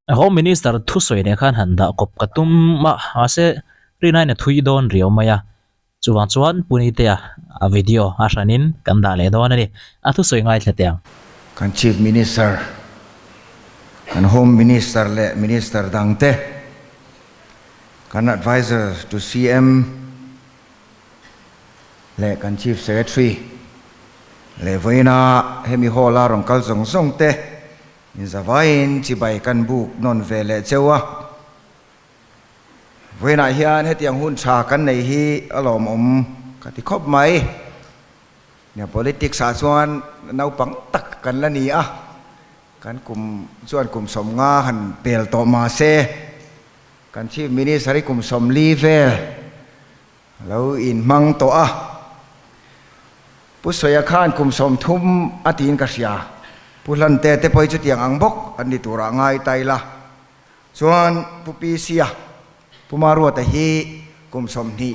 Home Minister thusawi nen khan han dah kawp ka tum a, mahse rinaiin a thui dawn riau mai a, chuvang chuan Punitea a video a hranin kan dah leh dawn a ni, a thusawi ngaithla teh ang. Kan Chief Minister, kan Home Minister leh Minister dangte, kan Adviser to CM leh kan Chief Secretary leh vawiina hemi hall-a rawn kal zawng zawng te, Inzavaiin chibai kan buk nawn ve leh cheu a, vawiinah hian hetiang hun tha kan nei hi a lawmawm ka ti khawp mai. Nia politics ah chuan naupang tak kan la ni a, kan kum chuan kum 50 han pel tawh mah se, kan Chief Minister hi kum 40 vel lo inhmang tawh a. Pu Sawia khan kum 30 a tiin ka hria. Pu Hlante te pawh hi chutiang ang bawk an ni turah ngai ta ila. Chuan Pu Pisia, Pu Maruata hi kum 20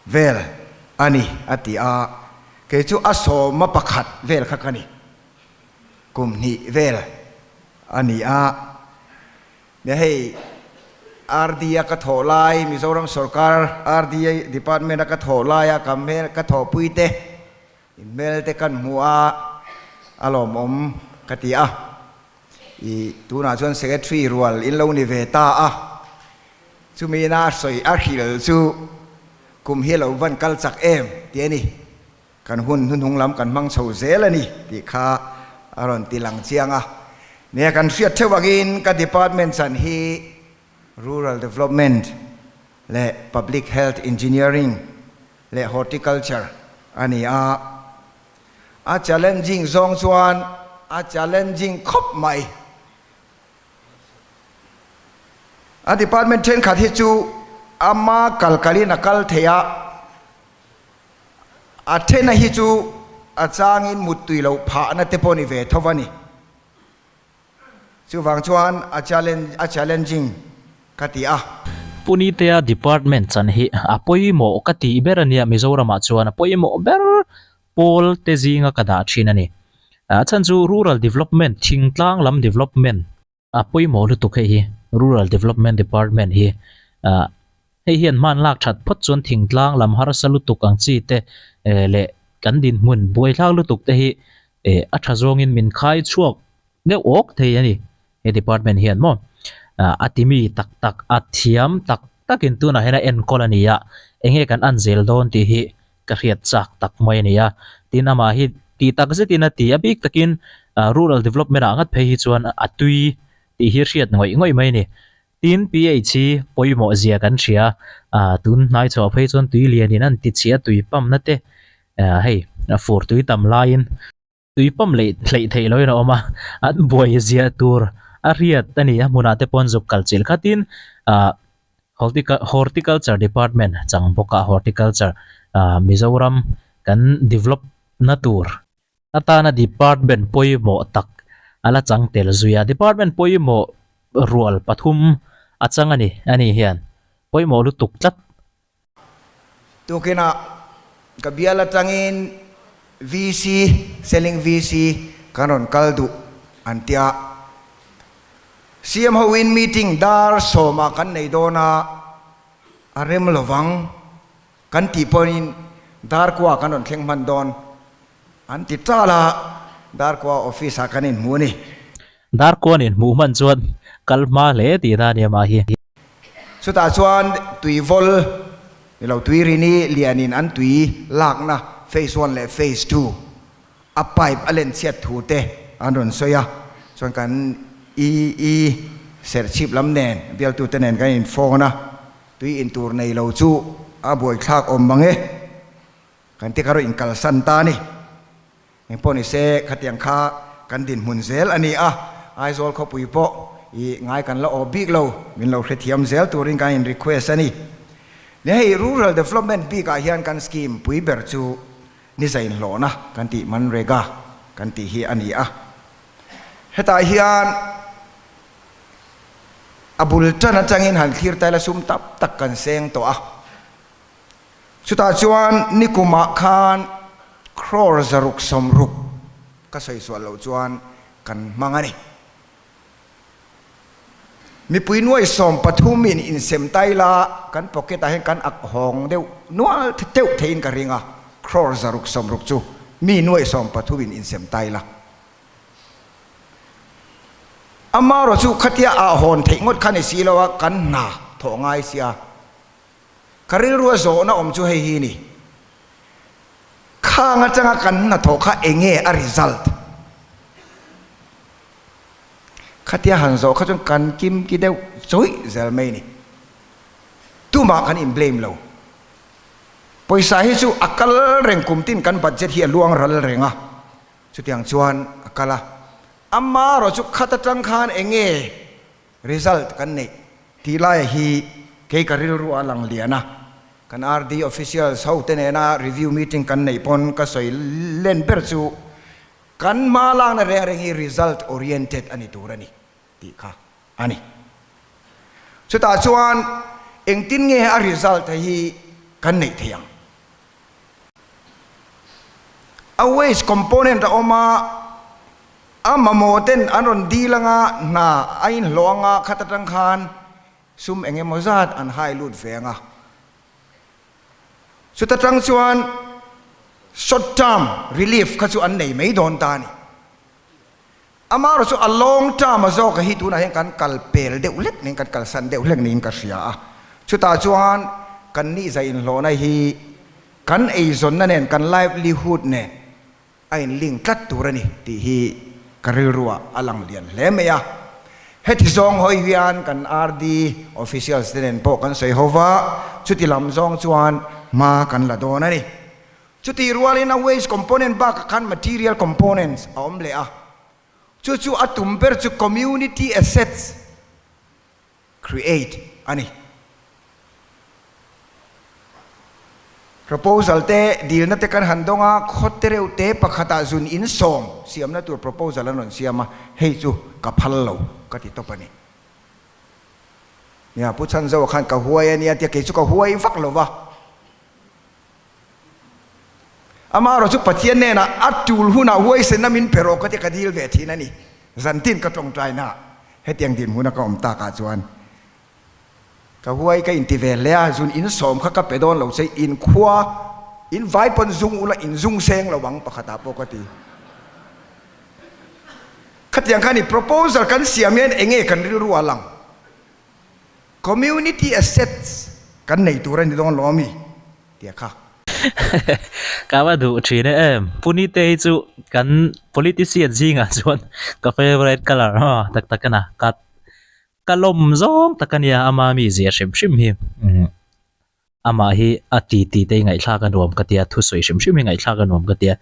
vel a ni a ti a, kei chu a sawma pakhat vel kha ka ni. Kum hnih vel a ni a. Nia hei RD a ka thawh lai, Mizoram sorkar RD department a ka thawh lai a ka hmel ka thawhpui te in hmel te kan hmu a, a lawmawm ka ti a. I tunah chuan secretary rual in lo ni ve ta a, chumi ina a sawi a hril chu kum hi a lo van kal chak em ti a ni. Kan hun hnuhnung lam kan hmang chho zel a ni tih kha a rawn ti lang chiang a. Nia kan hriat theuh angin ka department chan hi Rural Development leh Public Health Engineering leh Horticulture a ni a. A challenging zawng chuan a challenging khawp mai. A department thenkhat hi chu ama kal kalin a kal thei a. A thena hi chu a changin muttui loh phahna te pawh ni ve tho a ni. Chuvang chuan a challenge a challenging ka ti a. Punitea department chan hi a pawimawh ka tih ber a nia Mizoramah chuan a pawimawh ber pawl te zinga ka dah thin a ni. A chhan chu rural development thingtlang lam development A pawimawh lutuk hei hi Rural Development Department hi ah hei hian hman lak that phawt chuan thingtlang lam harsa lutuk ang chi te eh leh kan dinhmun buaithlak lutuk te hi eh a tha zawngin min khai chhuak deuh awk thei a ni he department hian maw ah a ti mi tak tak a thiam tak takin tunah hian a enkawl a ni a eng nge kan an zel dawn tih hi ka hriat chak tak mai a ni a, tin amah hi tih tak zetin a ti a bik takin ah rural development ah ngat phei hi chuan a tui tih hi hriat ngawih ngawih mai a ni. Tin PH hi pawimawh zia kan hria ah tun hnai chhuah phei chuan tui lianin an ti chhia tui pump na te ah hei fur tui tam laiin Tui pump leh hleih theih loin a awm a, an buai ziah tur a hriat a ni a, hmunah te pawh an zuk kal chilh khatin ah Horticulture Department chang bawk a, Horticulture ah Mizoram kan develop na tur atana department pawimawh tak a la chang tel zui a, department pawimawh rual pathum a chang a ni, a ni hian pawimawh lutuk tlat. Tukinah ka bial atangin VC, Selling VC, kan rawn kal duh an tia. CM hoin meeting dar sawmah kan nei dawn a, a rem lovang kan tih pawhin dar kua kan rawn thleng hman dawn an ti tal a, dar kua office ah kan inhmu a ni. Dar kua an inhmuh hman chuan kal hma hle tih na a nia mah hi. Chutah chuan tuivawl ni lo tuirini lianin an tui lakna phase one leh phase two a pipe a len chhiat thu te an rawn sawi a, chuan kan EE serchhip lam nen bialtu te nen kan in phone a, tui in tur nei lo chu a buaithlak awm mang e kan ti kha rawh in kalsan ta a ni. Engpawh ni se, khatiang kha kan dinhmun zel a ni a, Aizawl khawpui pawh i ngai kan la awp bik lo, min lo hrethiam zel turin kan in request a ni. Nia hei Rural Development bikah hian kan scheme pui ber chu ni zainhlawhna kan tih Manrega kan tih hi a ni a. Hetah hian a bul tan atangin han thlir ta ila sum tam tak kan seng tawh a. Chutah chuan nikumah khan crore 660 ka sawi sual loh chuan kan hmang a ni. Mipui nuai 13 in insem tai la, kan pocket ah hian kan ak hawng deuh nual teuh theihin ka ring a, crore 160 chu mi nuai 13 in insem tai la. Amarawh chu khatia ah hawn theih ngawt kha ni si lo a, kan hna thawh ngai sia. Ka rilru a zawhna awm chu hei hi ni. Khang atanga kan hnathawh kha enge a result? Khatia han zawh kha chuan kan kim ki deuh chawih zel mai ni. Tumah kan in blame lo. Pawisa hi chu a kal reng kum tin kan budget hi a luang ral reng a, chutiang chuan a kal a. Amarawh chu khat atang khan enge Result kan neih tih laia hi kei ka rilru a lang lian a, kan RD officials ho te nena review meeting kan neih pawn ka sawi len ber chu kan hma lakna reng reng hi result oriented a ni tur a ni tih kha a ni. Chutah chuan engtin nge a result hi kan neih theih ang? A wage component a awm a, a mamawh ten an rawn dil anga hna a inhlawh anga khat atang khan sum eng emaw zat an hai lut ve anga. Chuta tang chuan short term relief kha chu an nei mai dawn ta a ni. Amaherawhchu a long term a zawk hi tunah hian kan kal pel deuh hlek niin kan kalsan deuh hlek niin ka hria a. Chutah chuan kan nihzah inhlawhna hi kan eizawnna nen kan livelihood nen a in link tlat tur a ni tih hi ka rilruah a lang lian hle mai a. Heti zawng hawi hian kan RD officials te nen pawh kan sawi ho va, chuti lam zawng chuan hma kan la dawn a ni. Chutih rualin a wage component bakah khan material components a awm leh a, chu chu a tum ber chu community assets create a ni. Proposal te dilna te kan han dawng a, khaw te reuh te pakhatah zun in sawm siamna tur proposal an rawn siam a, hei chu ka phal lo ka ti tawp a ni. Nia, Pu Chhanzoa khan ka huai a nia tia kei chu ka huai vak lo va. Amaherawh chu Pathian hnenah a tul hunah huaisenna min pe rawh ka ti ka dil ve thin a ni. Zantin ka tawngtaina hetiang dinhmuna ka awm takah chuan ka huai ka inti ve hle a, zun insawm kha ka pe dawn lo che, in khua in vai pawn zung ula in zung seng lo ang pakhatah pawh ka ti. Khatiang khan i proposal kan siam hian enge kan rilru a lang? Community assets kan nei tur a ni dawn lo ami? Tia kha. Ka va duh thin e em. Punite hi chu kan politician zingah chuan ka favourite colour a tak tak a na. Ka ka lawm zawng tak a nia ama mi zia hrim hrim hi. Amah hi a ti ti te hi ngaihthlak a nuam ka tia, thusawi hrim hrim hi ngaihthlak a nuam ka tia.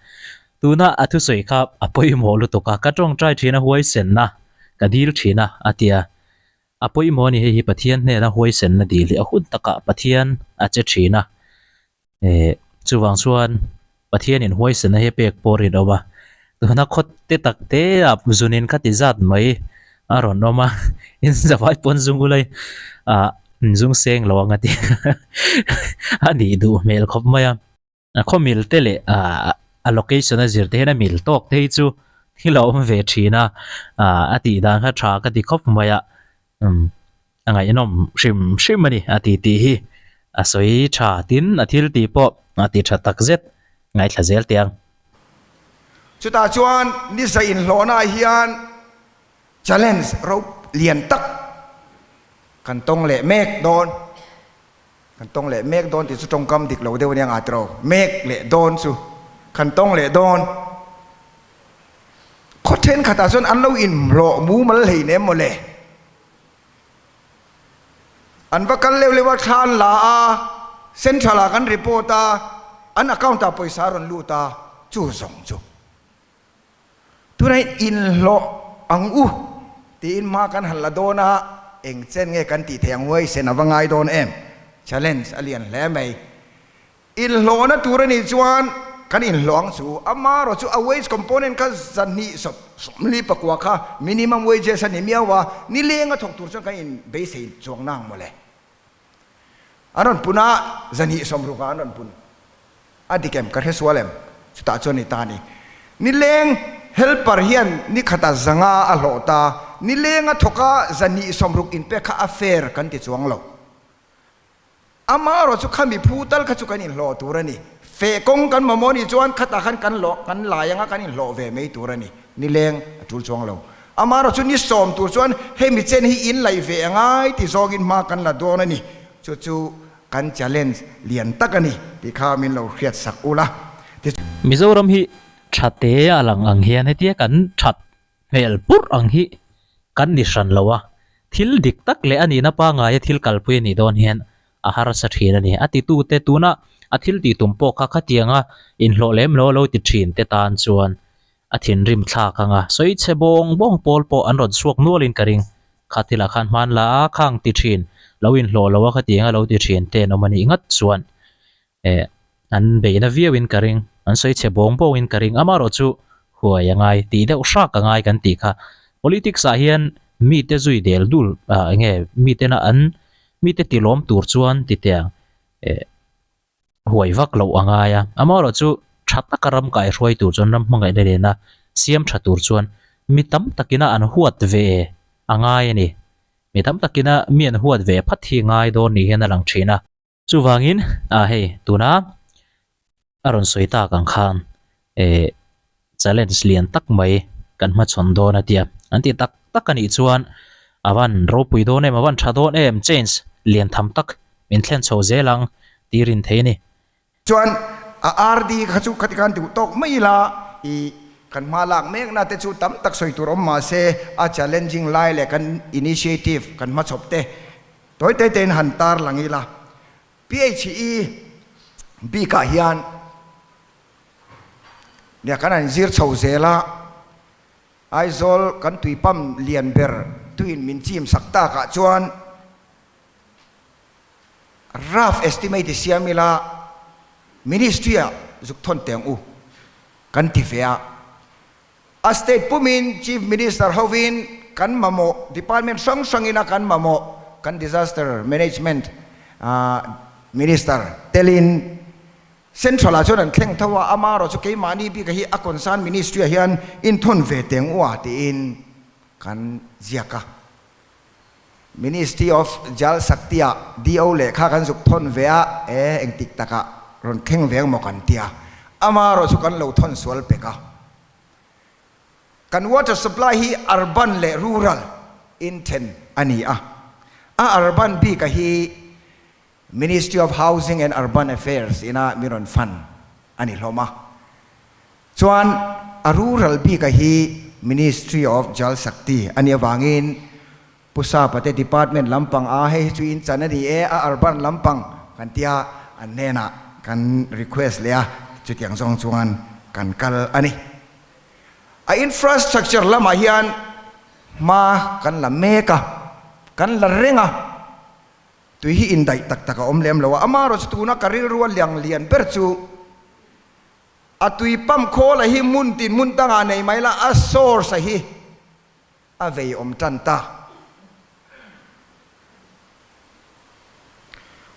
Tuna a thusawi kha a pawimawh lutuk a, ka tawngtai thin a huaisenna ka dil thin a a tia. A pawimawh a ni, hei hi Pathian hnena huaisenna dil hi a hun takah Pathian a che thin a, eh chuvang chuan Pathianin huaisenna hi a pek pawh a rinawm a, tuna khaw te tak te ah zunin kha ti zat mai a rawn awm a, in zavai pawn zung ulai ah zung seng lo ang a ti a nih duh hmel khawp mai a. A khaw mil te leh a location a zir te hian a mil tawk te hi chu thil a awm ve thin a, a tih dan kha tha ka ti khawp mai a, umm a ngaihnawm hrim hrim a ni a ti tih hi a sawi tha tin a thil tih pawh a ti tha tak zet ngaithla zel teh ang. Chutah chuan nisa inhlawhnaah hian challenge rop lian tak kan tawng leh mek dawn. Kan tawng leh mek dawn tih chu tawngkam dik lo deuh a nia ngai tawh lo. Mek leh dawn chu kan tawng leh dawn. Khaw thenkhatah chuan an lo inhlawh mumal hlei nem maw le. An va kal leuh leuh a, thla an la a, central ah kan report a, an account ah pawisa a rawn lut a, chu zawng chu. Tunah hian inhlawh ang u tiin hma kan han la dawn a, eng chen nge kan tih theih ang huaisen a va ngai dawn em? Challenge a lian hle mai. Inhlawhna tur a nih chuan kan inhlawh ang chu, amaherawh chu a wage component kha zahnih 44 kha minimum wages a ni miau a, nileng a thawk tur chuan kan inbeisei chuang nang mawle. An rawn pun a, 260 ah an rawn pun. A dik em? Ka hre sual em? Chutah chuan ni ta a ni. Nileng helper hian ni khata 500 a hlawh ta. Nilenga thawka zahnih sawmruk inpek kha a fair kan ti chuang lo. Amaherawh chu khami phu tal kha chu kan inhlawh tur a ni. Feh kawng kan mamawh nih chuan khatah khan kan hlawh, kan lai anga kan inhlawh ve mai tur a ni. Nileng a tul chuang lo. Amaherawh chu ni sawm tur chuan hemi chen hi in laih ve angai ti zawngin hma kan la dawn a ni. Chu chu kan challenge lian tak a ni tih kha min lo hriat sak ula. Mizoram hi tha te a lang ang hian hetia kan that hmel purh ang hi kan ni hran lo a, thil dik tak leh a nihna pangaia thil kalpui a nih dawn hian a harsa thin a ni. A titute tuna a thil tih tum pawh kha khatianga inhlawh lem lo lo ti thin te tan chuan a thinrim thlak ang a, sawi chhe bawng bawng pawl pawh an rawn chhuak nualin ka ring. Kha thilah khan hman la a, khang ti thin, lo inhlawh lo a khatianga lo ti thin te an awm a nih ngat chuan Eh, an beihna viauin ka ring, an sawi chhe bawng bawngin ka ring, amaherawh chu huai a ngai, tih deuh hrak a ngai kan tih kha. Politics ah hian mite zui del dul, ah eng nge mitena an mite tilawm tur chuan ti teh ang, eh, huai vak loh a ngai a, amaherawh chu tha taka ram kaihruai tur chuan ram hmangaihna nena siam tha tur chuan mi tam takina an huat ve a ngai a ni. Mi tam takina mi an huat ve phat hi ngai dawn ni hian a lang thin a. Chuvangin ah hei tuna a rawn sawi tak ang khan eh challenge lian tak mai kan hmachhawn dawn a tia an ti tak tak a nih chuan a van ropui dawn em a van tha dawn em change lian tham tak min thlen chho zel ang tih rin thei a ni. Chuan a RD kha chu khati khan duh tawk mai ila i kan hma lak mekna te chu tam tak sawi tur awm mahse a challenging lai leh kan initiative kan hmachhawp te Tawi te tein han tar lang ila, PHE bikah hian nia kan han zir chho zel a, Aizawl kan tui pump lian ber tuin min chim sak takah chuan rough estimate i siam ila Ministry-ah zuk thawn teng u kan ti ve a. A state pumin Chief Minister hovin kan mamawh, department hrang hrangin a kan mamawh, kan Disaster Management Minister telin Central ah chuan an thleng tho a, amaherawh chu keimahni bika hi a concern ministry ah hian inthawn ve teng u a tiin kan ziak a. Ministry of Jal Shakti ah DO lehkha kan zuk thawn ve a, e engtik takah rawn thleng ve ang maw kan tia, amaherawh chu kan lo thawn sual pek a. Kan water supply hi urban leh rural in then a ni a, a urban bika hi Ministry of Housing and Urban Affairs ina mi rawn fund a ni hlawm a, chuan a rural bika hi Ministry of Jal Shakti a nih avangin Pu Sapa te department lampang a hei hi chu in chan a ni e, a urban lampang kan tia an hnenah kan request leh a, chutiang zawng chuan kan kal a ni. A infrastructure lamah hian hma kan la mek a, kan la reng a. Tui hi indaih tak tak a awm lem lo a, amaherawh chu tuna ka rilru a liang lian ber chu a tui pump khawl a hi hmun tin hmun dangah nei mai la, a source a hi a vei awm tan ta.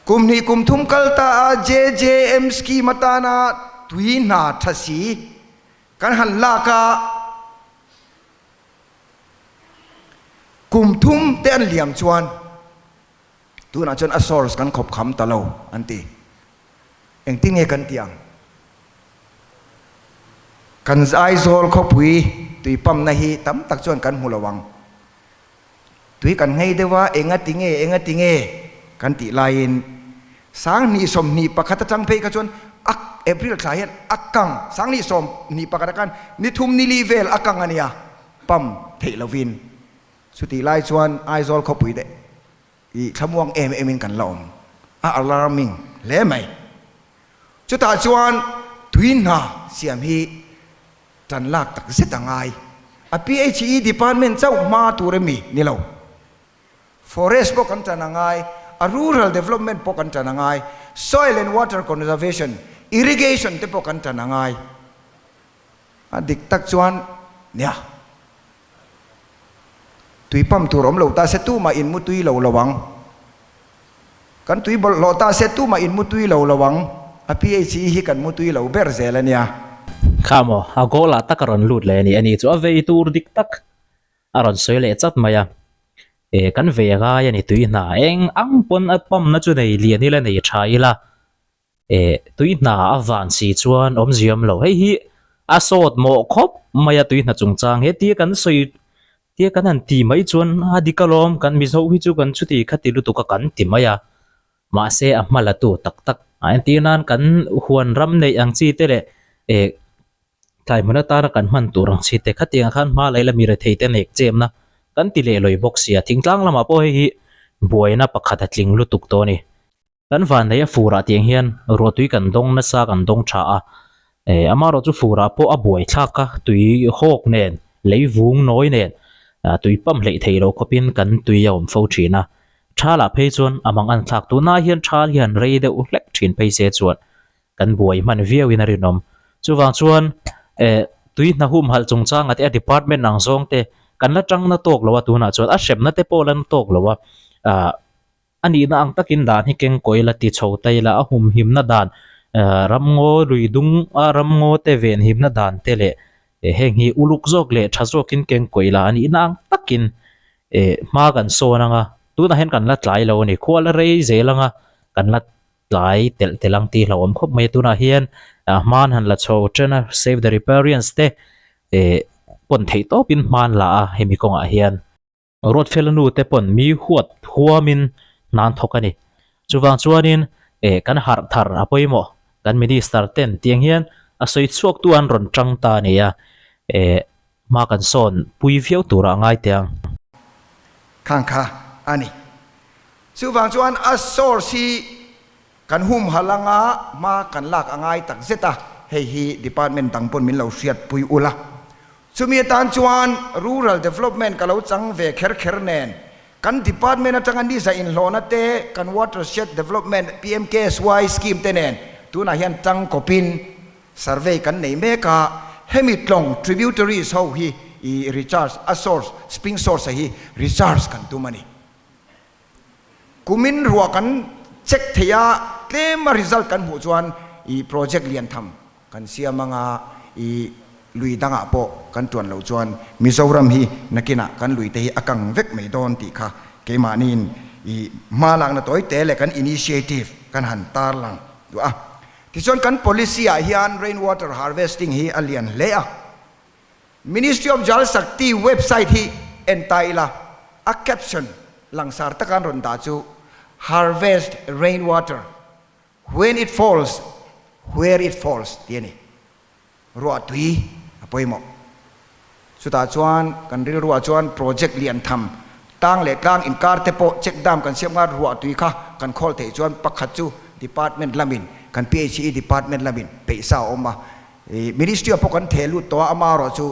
Kum hnih kum thum kal ta a JJM scheme atana tui hna tha si kan han lak a, Kum thum te an liam chuan tunah chuan a source kan khawp kham ta lo an ti. Engtin nge kan tih ang? Kan Aizawl khawpui tui pump na hi tam tak chuan kan hmu lo ang. Tui kan nghei deuh a, enga ti nge, enga ti nge kan tih laiin 2021 atang phei kha chuan a April thla hian a kang, 2021 ah khan ni thum ni li vel a kang a nia, pump theih lovin. Chutih lai chuan Aizawl khawpui te i thlamuang em em in kan la awm, a alarming hle mai. Chutah chuan tui hna siam hi Tan lak tak zet a ngai. A PHE department chauh hma tur emi ni lo. Forest pawh kan tan a ngai, a rural development pawh kan tan a ngai, soil and water conservation, irrigation te pawh kan tan a ngai. A dik tak chuan nia. Tui pump tur awm lo ta se tumah in mu tui lo lo ang. Kan tui bawlhhlawh ta se tumah in mu tui lo lo ang. A PHE hi kan mu tui lo ber zel a nia. Kha maw, a goal ah tak a rawn lut leh a ni. Ani chu a vei tur dik tak. A rawn sawi leh chat mai a, Eh, kan ve ngai a ni tui hna, eng ang pawn a pump na chu nei lian ila nei tha ila, eh, tui hna a van si chuan awmzia awm lo. Hei hi a sawt mawh khawp mai a tui hna chungchang he tia kan sawi tia kan han ti mai chuan a dik alawm, kan Mizo hi chu kan chuti kha ti lutuk a kan ti mai a. Mahse a hma la tu tak tak a entir nan kan huan ram neih ang chi te leh eh tlai hmun atana kan hman tur ang chi te khatiang ah khan hma la ila mi rethei te nek chemna kan ti leh lawi bawk sia thingtlang lamah pawh hei hi buaina pakhat a tling lutuk tawh a ni. Kan vanneih a furah tiang hian ruahtui kan dawng nasa kan dawng tha a eh amaherawh chu furah pawh a buai thlak a tui hawk nen lei vung nawi nen tui pump hleih theih loh khawpin kan tui a awm fo thin a. Tha lah phei chuan a mang an thlak tunah hian tha hian rei deuh hlek thin phei se chuan kan buai hman viau in a rinawm. Chuvang chuan eh tui hna humhalh chungchanga te a department ang zawng te kan la tang na tawk lo a tunah chuan a hremna te pawh la na tawk lo a ah a nihna ang takin dan hi keng kawi la ti chho ta ila a humhimna dan eh ramngaw lui dung a ramngaw te venhimna dan te leh eh heng hi uluk zawk leh tha zawkin keng kawi ila a nihna ang takin Eh hma kan sawn anga tunah hian kan la tlai lo a ni khua la rei zel anga kan la tlai telh telh ang tih hlauhawm khawp mai a tunah hian ah hman han la chho chen a save the riparians te eh pawn theih tawpin hman la a hemi kawngah hian Ruatfela nu te pawn mi huat huamin hnan thawk a ni chuvang chuanin eh kan harh thar a pawimawh kan minister ten tiang hian a sawi chhuak tu an rawn tang ta a ni a eh. Hma kan sawn pui viau turah ngai teh ang. Khang kha a ni. Chuvang chuan a source hi kan humhalh anga hma kan lak a ngai tak zet a, hei hi department dang pawn min lo hriatpui ula. Chumi atan chuan Rural Development ka lo chang ve kher kher nen kan department atanga ni za inhlawhna te, kan Watershed Development PMKSY scheme te nen tunah hian tangkawpin Survey kan nei mek a, hemi tlawng tributaries ho hi i recharge a source spring source a hi recharge kan tum a ni. Kumin ruah kan check thei a, tlem a result kan hmuh chuan i project lian tham kan siam anga i lui dangah pawh kan tuan loh chuan Mizoram hi nakinah kan lui te hi a kang vek mai dawn tih kha keimahniin i hma lakna tawi te leh kan initiative kan han tarlang duh a. Tichuan kan policy ah hian rain water harvesting hi a lian hle a. Ministry of Jal Shakti website hi en ta ila a caption langsar taka an rawn dah chu Harvest rain water when it falls, where it falls tih a ni. Ruah tui a pawimawh. Chutah chuan kan rilruah chuan project lian tham tlang leh tlang inkar te pawh check dam kan siam nghal ruah tui kha kan khawl theih chuan pakhat chu department lamin kan PHE department lamin peihsa a awm a, ministry ah pawh kan theh lut tawh a, amaherawhchu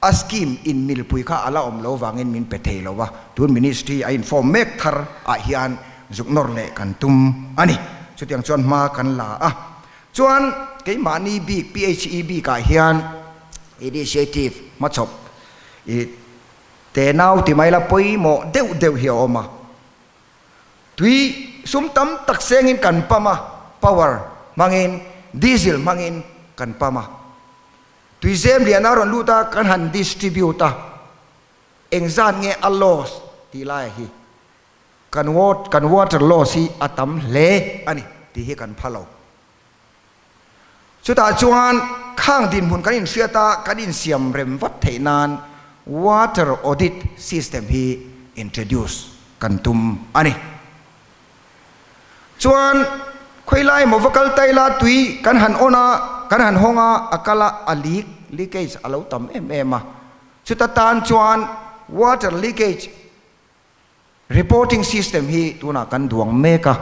a scheme in milpui kha a la awm lo vangin min pe thei lo a, tun ministry a inform mek thar ah hian zuk nawr leh kan tum a ni. Chutiang chuan hma kan la a. Chuan keimahni bik PHE bikah hian initiative hmachhawp i tenau ti mai la pawimawh deuh deuh hi a awm a. Tui sum tam tak sengin kan pump a, power hmangin, diesel hmangin kan pump a. Tui zem lian a rawn lut a, kan han distribute a, engzat nge a loss tih laia hi Kan kan water loss hi a tam hle a ni tih hi kan pha lo. Chutah chuan khang dinhmun kan inhriat a, kan insiam rem vat theih nan water audit system hi introduce kan tum a ni. Chuan khawilai maw va kal ta ila tui kan han on a, kan han hawng a, a kal a, a leak, leakage a lo tam em em a. Chuta tan chuan water leakage Reporting system hi tunah kan duang mek a,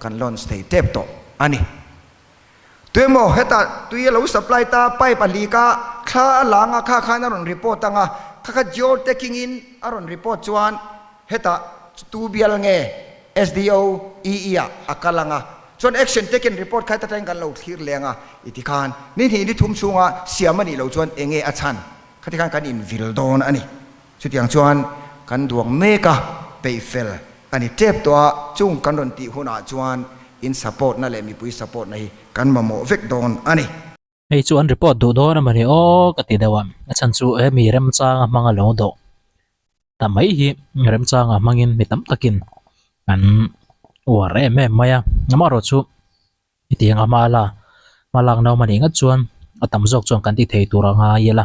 kan launch thei tep tawh a ni. Tuemaw hetah tui a lo supply ta, pipe a leak a, thla a lang a, kha khan a rawn report ang a, kha kha geotagging in a rawn report chuan hetah tu bial nge SDO, EE ah a kal ang a, chuan action taken report kha heta tangin kan lo thlir leng a, i ti khan ni hnih ni thum chhunga siam a nih loh chuan enge a chhan khati khan kan invil dawn a ni. Chutiang chuan kan duang mek a, peih fel a ni tep tawh a, chung kan rawn tih hunah chuan in support na leh mipui support na hi kan mamawh vek dawn a ni. Hei chu an report duh dawn a mawni aw ka ti deuh a, a chhan chu hemi remchanga hmanga lo dawh. Ta mai hi remchanga hmangin mi tam takin an uar em em mai a, amaherawhchu hetiang a hma la hma lak naum a nih ngat chuan a tam zawk chuan kan ti thei tur a ngai ila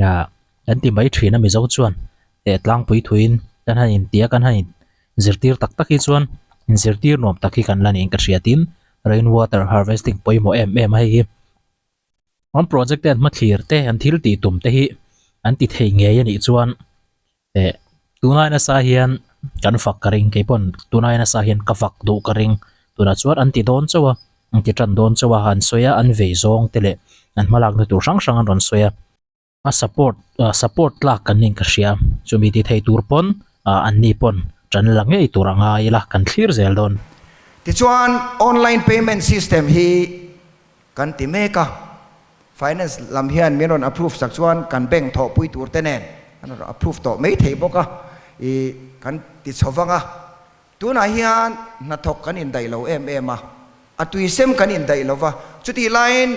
ah kan ti mai thin a mizo chuan eh tlangpui thuiin kan han intia kan han in zirtir tak tak hi chuan inzirtir nuam tak hi kan la niin ka hria tin rain water harvesting pawimawh em em a hei hi. An project te an hmathlir te an thil tih tum te hi an ti thei ngei a nih chuan eh tunai nasa hian kan fak ka ring kei pawn tunai nasa hian ka fak duh ka ring tunah chuan an ti dawn chauh a an ti tan dawn chauh a an sawi a an vei zawng te leh an hmalakna tur hrang hrang an rawn sawi a. A support support tlak kan nih ka hria chumi ti thei tur pawn an ni pawn tan la ngei tur a ngai ila kan thlir zel dawn. Tichuan online payment system hi kan ti mek a, finance lam hian min rawn approve sak chuan kan bank thawhpui tur te nen an rawn approve tawh mai thei bawk a, ih kan ti chho vang a. Tunah hian hnathawk kan indaih lo em em a, a tuisem kan indaih lo va, chutih laiin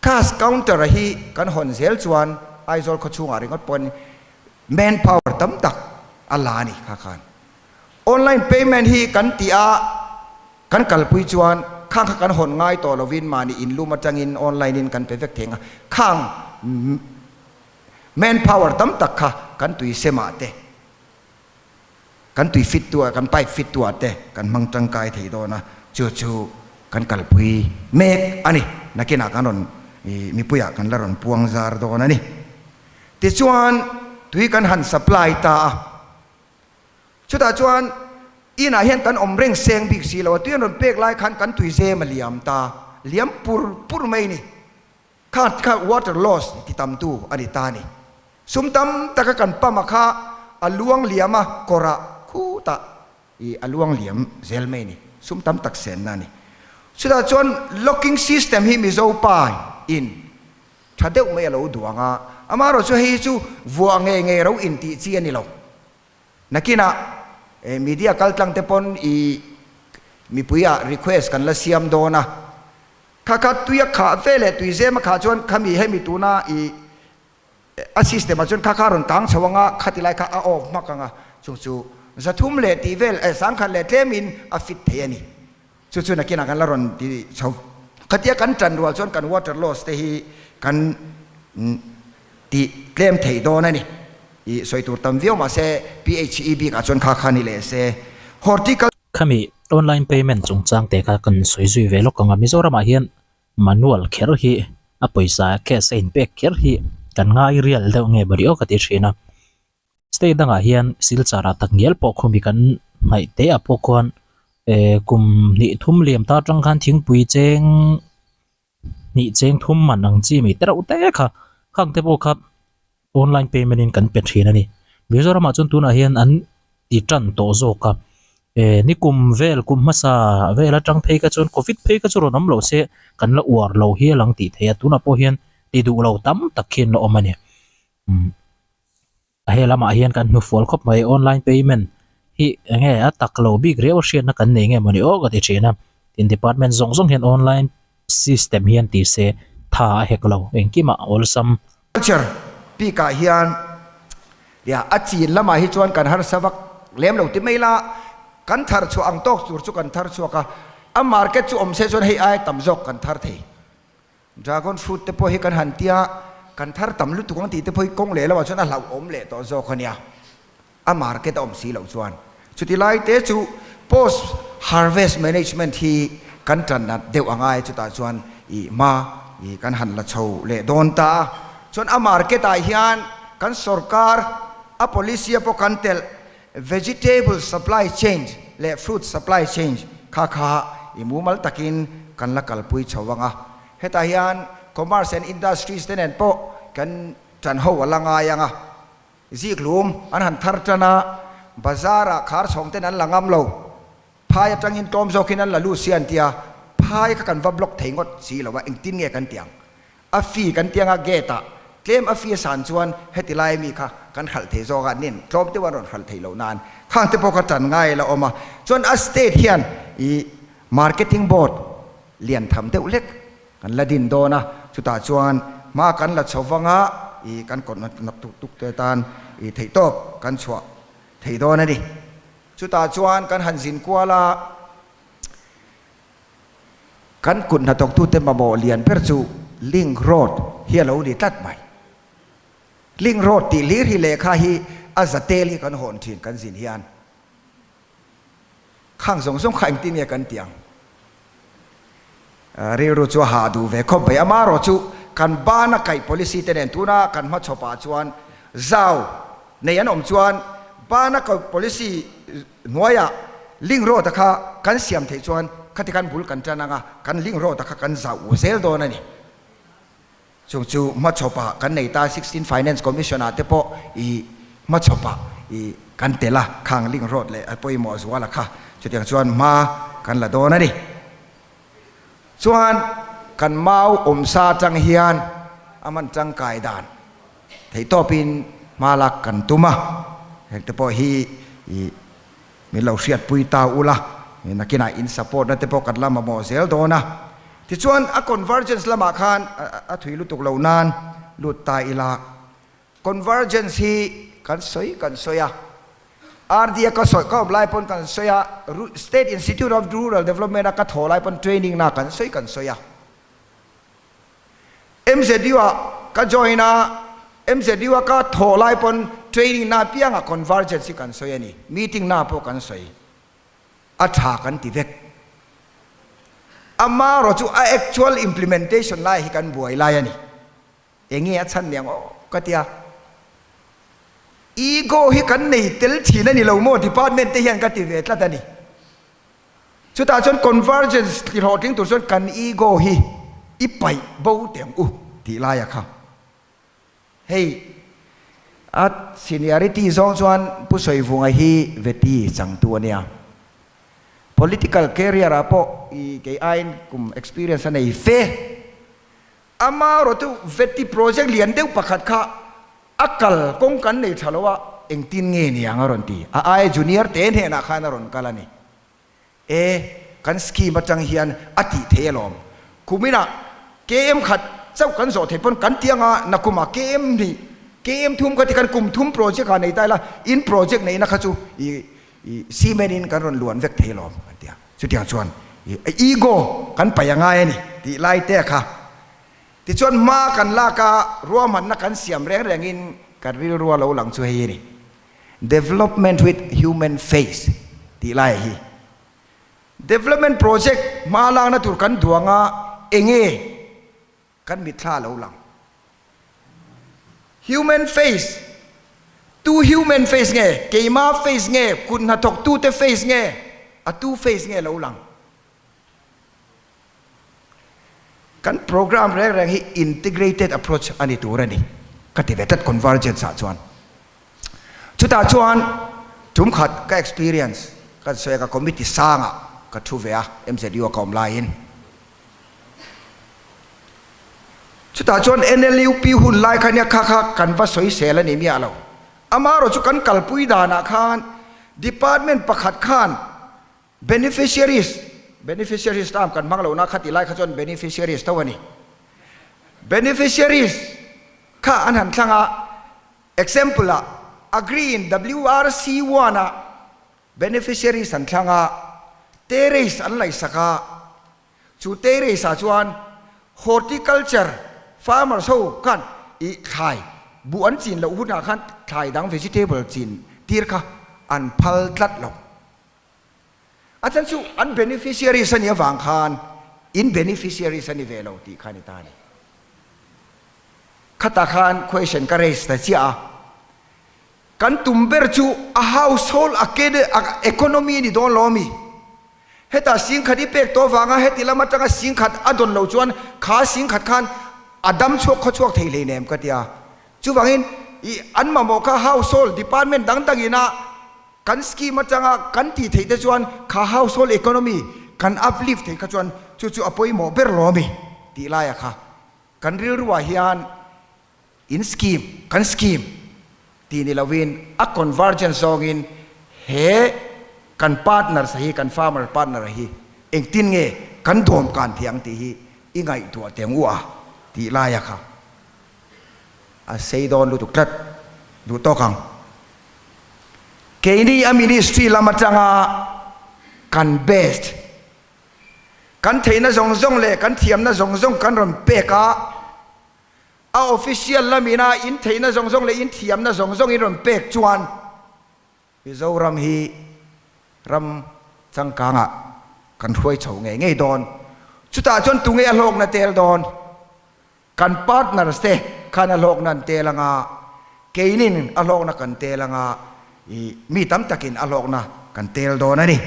Cash counter a hi kan hawn zel chuan Aizawl khaw chhungah ringawt pawhin man power tam tak a la a ni kha khan. Online payment hi kan tih a kan kalpui chuan khang kha kan hawn ngai tawh lovin mahni inlum atangin online in kan pe vek thei ang a, khang man power tam tak kha kan tui semah te Kan tui fit tu ah, kan pipe fit tu ah te kan hmang tangkai thei dawn a, chu chu kan kalpui mek a ni. Nakinah kan rawn i mipuiah kan la rawn puang zar dawn a ni. Tichuan tui kan han supply ta a, chutah chuan inah hian kan awm reng seng bik si lo a, tui an rawn pek lai khan kan tui zem a liam ta, liam pur pur mai a ni. Kha kha water loss ti tam tu a ni ta a ni. Sum tam taka kan pump a kha a luang liam a kawrah khutah i a luang liam zel mai a ni. Sum tam tak senna a ni. Chutah chuan locking system hi Mizo pa in tha deuh mai a lo duang a, amaherawh chu hei hi chu vuah ngei ngei ro intih chi a ni lo. Nakinah media kaltlang te pawn i mipuiah request kan la siam dawn a, kha kha tui a khah ve leh tui zem a khah chuan khami hemi tuna i a system ah chuan kha kha a rawn kang chho anga khati lai kha a off hmak anga chung chu 300 leh tih vel eh 10,000 leh tlemin a fit thei a ni. Chu chu nakinah kan la rawn ti chho. Khatia kan tan rual chuan kan water loss te hi kan ti tlem thei dawn a ni. I sawi tur tam viau mahse PHE bikah chuan kha kha ni leh se. Horticulture. Khami online payment chungchang te kha kan sawi zui ve lawk ang a, Mizoramah hian Manual kher hi a pawisa cash a inpek kher hi kan ngai rial deuh nge mawni aw ka ti thin a. State dangah hian Silchar ah tak ngial pawh khumi kan hnaih te ah pawh khuan eh kum hnih thum liam ta atang khan thingpui cheng hnih cheng thum man ang chi mai te reuh te kha khang te pawh kha Online payment in kan pe thin a ni. Mizoram ah chuan tunah hian an ti tan tawh zawk a. Eh nikum vel kum hmasa vel atang phei kha chuan covid phei kha chu rawn awm loh se kan la uar lo hial ang tih theih a. Tunah pawh hian ti duh lo tam tak khi an la awm a ni. Umm a he lamah hian kan hnufual khawp mai online payment hi eng nge a tak lo bik riau a hriatna kan nei nge mawni aw ka ti thin a. Tin department zawng zawng hian online system hian ti se tha a hek lo engkimah awlsam. Culture bikah hian nia a chin lamah hi chuan kan harsa vak lem lo ti mai la, kan thar chhuah ang tawk tur chu kan thar chhuak a, a market chu awm se chuan hei ai tam zawk kan thar thei. Dragon fruit te pawh hi kan han tia kan thar tam lutuk ang tih te pawh hi kawng leh lamah chuan a hlauhawm leh tawh zawk a nia. A market a awm si loh chuan chuti lai te chu post harvest management hi kan tan nat deuh a ngai chutah chuan ih hma ih kan han la chho leh dawn ta a chuan a market ah hian kan sorkar a policy a pawh kan telh vegetable supply chain leh fruit supply chain kha kha ih mumal takin kan la kalpui chho ang a hetah hian commerce and industries te nen pawh kan tan ho a la ngai ang a. Ziklum an han thar tan a, bazar ah khar chhawng ten an la ngam lo. Phai atangin tlawm zawkin an la lut si an ti a, phai kha kan va block thei ngawt si lo a, engtin nge kan ti ang? A fee kan ti anga gate ah tlem a fee a san chuan heti lai ami kha kan hralh thei zawk a, nin tlawm deuh an rawn hralh thei loh nan khang te pawh kha tan ngai la awm a, chuan a state hian i marketing board lian tham deuh hlek kan la din dawn a, chutah chuan hma kan la chho vang a. i kan kawt nak tuk tuk te tan i theihtawp kan chhuah thei dawn a ni. Chutah chuan kan han zin kual a, kan kut hnathawktute mamawh lian ber chu link road hi a lo ni tlat mai. Link road tih hlir hi lehkha hi a za tel hi kan hawn thin kan zin hian. Khang zawng zawng kha engtin nge kan tih ang? Rilru chu a hah duh ve khawp mai. Amaherawh chu kan bana kaih policy te nen tuna kan hmachhawpah chuan zau nei an awm chuan bana kaih policy hnuaiah link road a kha kan siam theih chuan khati khan bul kan tan ang a, kan link road a kha kan zauh zel dawn a ni. Chung chu hmachhawpah kan nei ta, Sixteen Finance Commission ah te pawh i hmachhawpah i kan tel a, khang link road leh a pawimawh zual a kha chutiang chuan hma kan la dawn a ni. Chuan kan mau awmsa atang hian a hman tangkai dan theihtawpin hma lak kan tum a, heng te pawh hi i Min lo hriatpui ta ula, nakinah in support na te pawh kan la mamawh zel dawn a. Tichuan a convergence lamah khan a thui lutuk lo nan lut ta ila. Convergence hi kan sawi kan sawi a, RD a ka sawi ka awm lai pawn kan sawi a, State Institute of Rural Development a ka thaw lai pawn training na kan sawi kan sawi a. MZU ah ka join a, MZU a ka thawh lai pawn training na apiangah convergence hi kan sawi a ni, meeting na pawh kan sawi, a tha kan ti vek. Amaherawh chu a actual implementation lai hi kan buai lai a ni. Enge a chhan niang aw ka tia. Ego hi kan nei tel thin a ni lo maw department te hian ka ti ve tlat a ni. Chutah chuan convergence ti hlawhtling tur chuan kan ego hi i paih bo teh ang u tih laia kha. Hei a seniority zawng chuan Pu Sawivunga hi veti changtu a nia. Political career ah pawh i kei aiin kum experience a nei fe. Amaherawhchu veti project lian deuh pakhat kha a kal kawng kan nei tha lo a, engtin nge niang a rawn ti. A aia junior te hnenah khan a rawn kal a ni. E, kan scheme atang hian a tih thei alawm. Kuminah KM khat chauh kan zawh theih pawn kan ti anga nakumah KM hnih, KM thum kha ti khan kum thum project ah nei ta ila, in project neihna kha chu i cement in kan rawn luan vek thei alawm kan ti a. Chutiang chuan ego kan paih a ngai a ni tih lai te kha. Tichuan hma kan lak a, ruahmanna kan siam reng rengin kan rilru a lo lang chu hei a ni. Development with human face tih lai hi. Development project hma lakna tur kan duang a, enge Kan mitthla a lo lang. Human face, tu human face nge, keima face nge, kut hnathawktute face nge, a tu face nge lo lang. Kan program reng reng hi integrated approach a ni tur a ni ka ti ve tlat convergence ah chuan. Chutah chuan tum khat ka experience kan sawi a, ka committee sangah ka thu ve a, MZU a ka awm laiin. Chutah chuan NLUP hun lai kha nia kha kha kan va sawisel a ni miah lo. Amaherawh chu kan kalpui danah khan department pakhat khan beneficiaries, beneficiaries term kan hmang lohna kha tih lai kha chuan beneficiaries tho a ni. Beneficiaries kha an han thlang a, example ah agree in WRC one ah Beneficiaries an thlang a, terrace an laihsak a, chu terrace ah chuan horticulture farmers ho khan ih thlai buh an chin loh hunah khan thlai dang vegetable chin tir kha an phal tlat lo. A chhan chu an beneficiaries a nih avang khan in beneficiaries a ni ve lo tih kha a ni ta a ni. Khatah khan question ka raise ta chiah a. Kan tum ber chu a household economy a ni dawn lo ami? Hetah singkhat i pek tawh avanga heti lam atanga singkhat a dawn loh chuan kha singkhat khan a dam chhuak khaw chhuak thei hlei nem ka ti a. Chuvangin i an mamawh kha household department dang dangin a kan scheme atanga kan tih theih te chuan kha household economy kan uplift theih kha chuan chu chu a pawimawh ber lo ami tih laia kha kan rilruah hian In scheme, kan scheme tih ni lovin a convergence zawngin he kan partners hi, kan farmer partner hi engtin nge kan dawmkan thei ang tih hi i ngaihtuah teng u a tih laia kha. A sei dawn lutuk tlat duh tawk ang. Keini a ministry lam atanga kan best, kan theihna zawng zawng leh kan thiamna zawng zawng kan rawn pek a, a official lamina in theihna zawng zawng leh in thiamna zawng zawng in rawn pek chuan Mizoram hi ram changkangah kan hruai chho ngei ngei dawn. Chutah chuan tunge a hlawkna tel dawn? Kan partners te khan a hlawkna an tel anga, keinin a hlawkna kan tel anga, ih mi tam takin a hlawkna kan tel dawn a ni.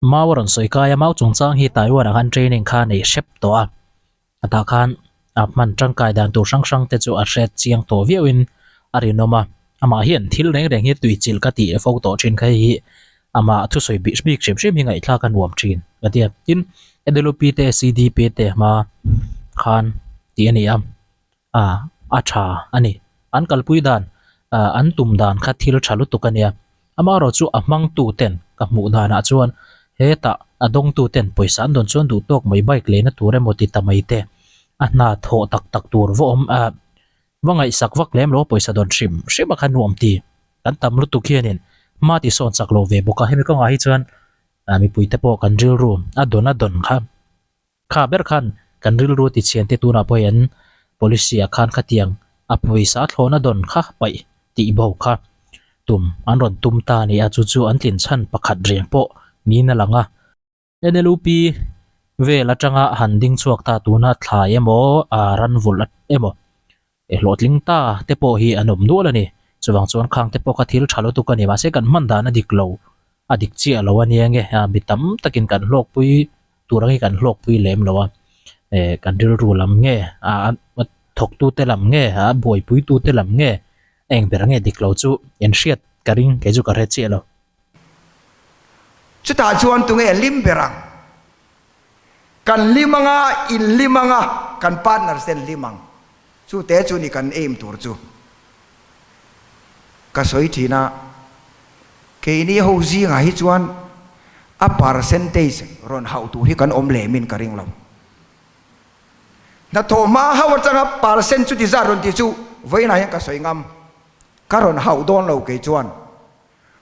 Mau a rawn sawi kai a, mau chungchang hi Taiwan ah khan training kha a nei hrep tawh a, a tah khan a hman tangkai dan tur hrang hrang te chu a hre chiang tawh viau in a rinawm a, amah hian thil reng reng hi tui chilh ka tih fo tawh thin kha hei hi amah thusawi bik bik hrim hrim hi ngaihthlak a nuam thin ka ti a, tin NLUP te CDP te hma khan tih a ni a. A, a tha a ni. An kalpui dan, an tum dan kha thil tha lutuk a nia. Amaherawh chu a hmangtu ten ka hmuh danah chuan hetah a dawngtu ten pawisa an dawn chuan duh tawk mai bike leina tur emaw ti ta mai te, a hna thawh tak tak tur va awm a, va ngaihsak vak lem lo a pawisa dawn hrim hrim a kha nuam ti. Kan tam lutuk hianin hma ti sawn chak lo ve bawk a, hemi kawngah hi chuan mipuite pawh kan rilru a dawn a dawn kha. Kha ber khan kan rilru ti chhian te tunah pawh hian policy ah khan khatiang a pawisa thlawhna dawn kha paih tih bo kha tum an rawn tum ta a ni a, chu chu an tlin chhan pakhat reng pawh niin a lang a. NLUP vel atanga han ding chhuak ta tuna thlai emaw ran vulh emaw hlawhtling ta te pawh hi an awm nual a ni. Chuvang chuan khang te pawh kha thil tha lutuk a ni mahse kan hman dan a dik lo a dik chiah lo a nia nge mi tam takin kan hlawkpui tur ang hi kan hlawkpui lem lo a eh kan rilru lam nge ah thawktu te lam nge ah buaipuitu te lam nge eng ber nge dik lo chu en hriat ka ring kei chu ka hre chiah lo. Chutah chuan tunge lim ber ang? Kan hlim anga, in hlim anga, kan partners ten hlim ang. Chu te chu ni kan aim tur chu. Ka sawi thin a, keini ho zingah hi chuan a percentage rawn hauh tur hi kan awm lem in ka ring lo. Hnathawh hma hauh atanga percent chuti zat rawn tih chu vawiinah hian ka sawi ngam. Ka rawn hauh dawn lo kei chuan.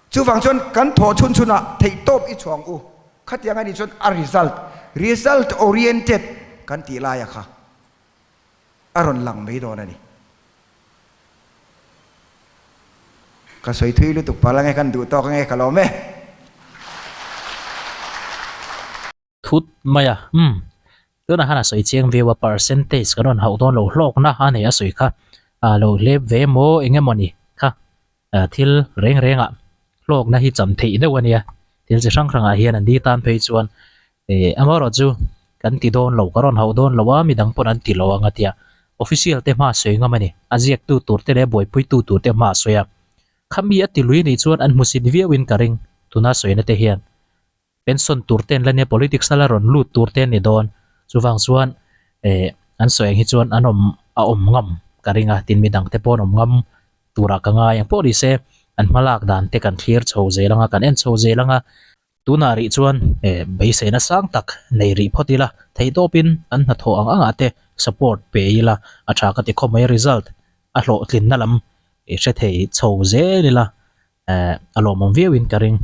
Chuvang chuan kan thawh chhun chhunah theihtawp i chhuang u. Khatiang a nih chuan a result, result oriented kan tih laia kha a rawn lang mai dawn a ni. Ka sawi thui lutuk palh ange, kan duh tawk ange, ka lawm e. Thut mai a, umm. Tunah khan a sawi chiang viau a, percentage kan rawn hauh dawn lo hlawkna a nei a sawi kha a lo hlep ve maw eng emaw ni kha thil reng rengah hlawkna hi cham theih deuh a nia, thil chi hrang hrangah hian an di tan phei chuan ih amaherawh chu kan ti dawn lo ka rawn hauh dawn lo a midang pawn an ti lo ang a tia official te hma sawi ngam a ni, a ziaktu tur te leh buaipuitu tur te hma sawi a, khami a ti lui anih chuan an hmusit viau in ka ring tuna sawina te hian. Pension tur te an la nia, politics a la rawn lut tur te an ni dawn. Chuvang chuan eh an sawi ang hi chuan an awm a awm ngam ka ring a, tin midang te pawh an awm ngam turah ka ngai ang pawh ni se an hmalak dan te kan thlir chho zel ang a, kan en chho zel ang a. Tunah rih chuan eh beiseina sang tak nei rih phawt ila, theihtawpin an hnathawh ang angah te support pe ila a tha ka ti khawp mai a, result a hlawhtlinna lam i hre thei chho zel ila eh a lawmawm viauin ka ring.